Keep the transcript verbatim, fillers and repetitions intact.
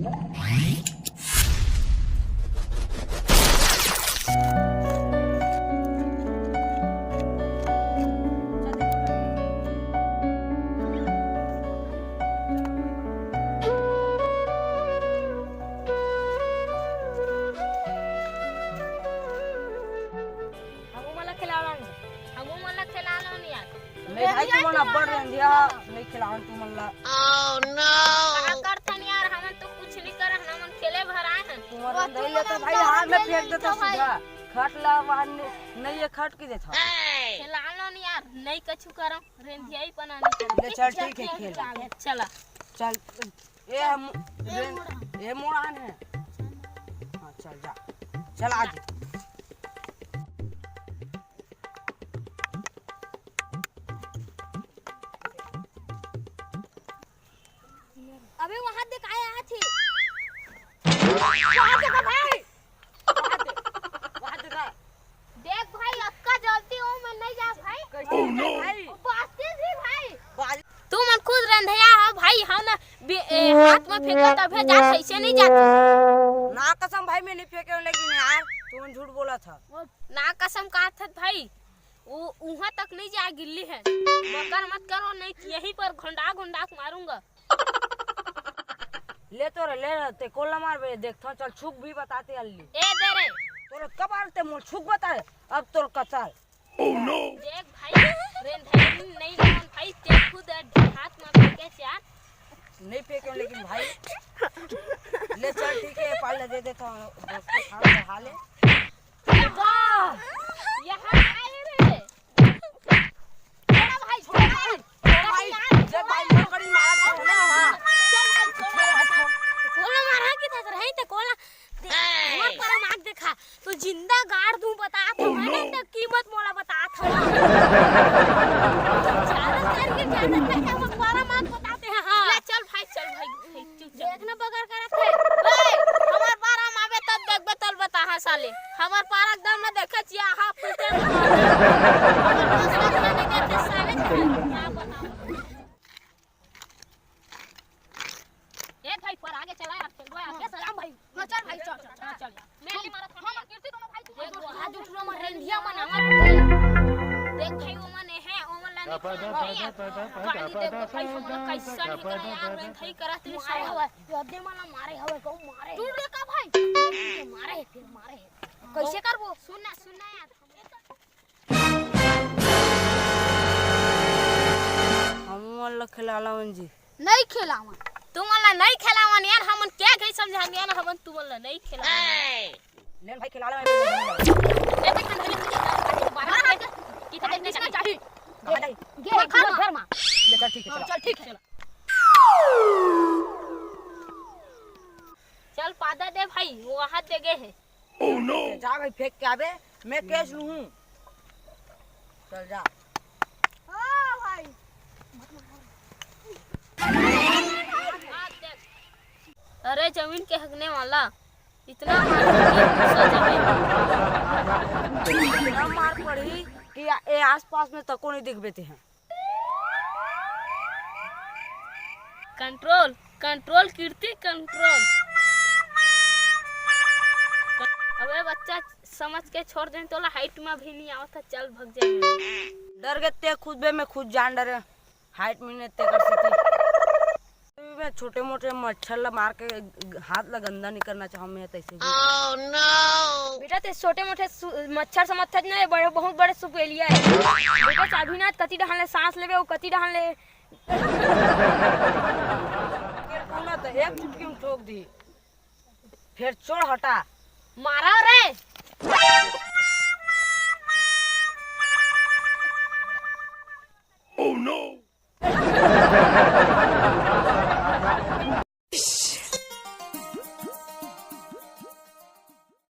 हमू मन ला खिलावन, हमू मन ला खिलावन यार। नहीं भाई, तुमन अब्बड़ रेंधिया, नहीं खिलावन तुमन ला। का करथन यार, हमन तो कुछ नहीं करन, हमन खेले भर आए हन। तुमन रेंधई ले तो भाई हाथ में फेंक देता सीधा। खट ला वहां नहीं, नहीं ये खट के देता। खिलावन यार, नहीं कछु करम, रेंधिया ही पना नहीं करम। ले चल, ठीक है, खेल। चला। चल। ए, हम, ये मोड़ान है। हाँ, चल जा। चल, आ जा। अबे, वहां देख, आया थी। वहां देखा भाई। वहां देख, वहां देखा। देख भाई, अक्का जल्दी हो, मैं नहीं जा भाई। कैसे नहीं जा भाई? बास्केट भी भाई। बाल- तू मन खुद रंधया हो भाई, हम ना बे-, ए, हाथ में फेंको तभे जात, ऐसे नहीं जात। ना कसम भाई, मैं नहीं फेंके हूँ, लेकिन यार, तुमन झूठ बोला था। ना कसम कहा था भाई, वो उहाँ तक नहीं जाए गिल्ली है। मकर मत करो, नहीं तो यहीं पर घोंडा घोंडा के मारूंगा। ले तो रे, ले रे, ते कोला मार बे, देखथो, चल छुक भी बताते अल्ली। ए दे रे। तोर कब आल ते मोल छुक बताए, अब तोर कचाल। देख भाई, रेंधई नहीं लावन भाई, ते खुद हाथ में फेंके चार। नहीं फेंके लेकिन भाई। ले चल ठीक है, पाल दे दे तो दोस्त के खाना खा ले। वाह! यहाँ आए रे। छोड़ा भाई, छोड़ा भाई। छोड़ा भाई, जब भाई मोर कड़ी मारा था ना, हाँ। चल भाई, छोड़। कोला मारा की था, रही ते कोला। देख, हमर परम आँख देखा, तो जिंदा गाड़ दूं बतात हूँ, ना तो कीमत मोला बतात हूँ। ज्यादा करके ज्यादा करके हमर परम आँख बताते हैं, हाँ। ले चल भाई, चल भाई, भाई, चुप, चुप। देखना बगर करत है। ए, हमर पारा में आबे तब देखबे, तल बताहा साले। हमर पारा एकदम ना देखे चिया, हा फुलते में। हमर पास में नहीं देते साले, क्या बताऊं? ए भाई, पर आगे चला यार, खेलबो यार। हाँ। के सलाम भाई। हाँ, चल भाई, चल, चल, चल, हाँ, चल। चल। मैं नहीं मारत, हम कीर्ति दोनों भाई। एक वो हाथ उठलो, मर रेंधिया मन आवत। देख भाई, वो मन है, वो मन ला नहीं खाना है। गाली दे दो भाई, हम लोग कैसा नहीं करा यार, रेंधई करत नहीं मारे साला। हवे, यो दे मन मारे हवे, कहूँ मारे। तू रे का भाई? मारे है, फिर मारे है। कैसे करबो? सुन ना, सुन ना यार। हमन ला खिलालावन जी। नहीं खिलावन। तुमन ला नहीं खिलावन यार, हमन क्या कही समझान यार, हमन तुमन ला नहीं खिलावन। लेन भाई खिलालावन। ए, देख, देख, देख, देख, बारह हाथ के, कितना देखने चाहिए? कहाँ जाई? गे, गे, गे, घर मा। ले चल, ठीक है, हाँ, चला। चल, ठीक है। चल, पादा दे भाई, वो हाथ दे गए है। Oh no! जा भाई, फेंक के आबे, मैं कैच लूँ हूँ। चल जा। हाँ भाई। अरे जमीन के हगने वाला, इतना मार पड़ी, गुस्सा जमीन। इतना मार पड़ी कि ए आसपास में तको नहीं दिख बेते हैं। कंट्रोल, कंट्रोल कीर्ति, कंट्रोल। अबे बच्चा, समझ के छोड़ देन, तोला हाइट में भी नहीं आवत है, चल भग जाए। डर गए ते खुद बे, मैं खुद जान डरे, हाइट में नहीं ते कर सकती। मैं छोटे मोटे मच्छर ला मार के हाथ ला गंदा नहीं करना चाहूँ मैं तैसे भी। बेटा, ते छोटे मोटे सु-, मच्छर समझथस ना, ये बड़े, बहुत बड़े सुपेलिया है। बेटा, चाबी ना, कति डहान ले सांस लेबे, वो कति डहान ले। तेरे को ना तो एक चुटकी में ठोक दी। फिर छोड़, हटा। मारा रे। Oh no!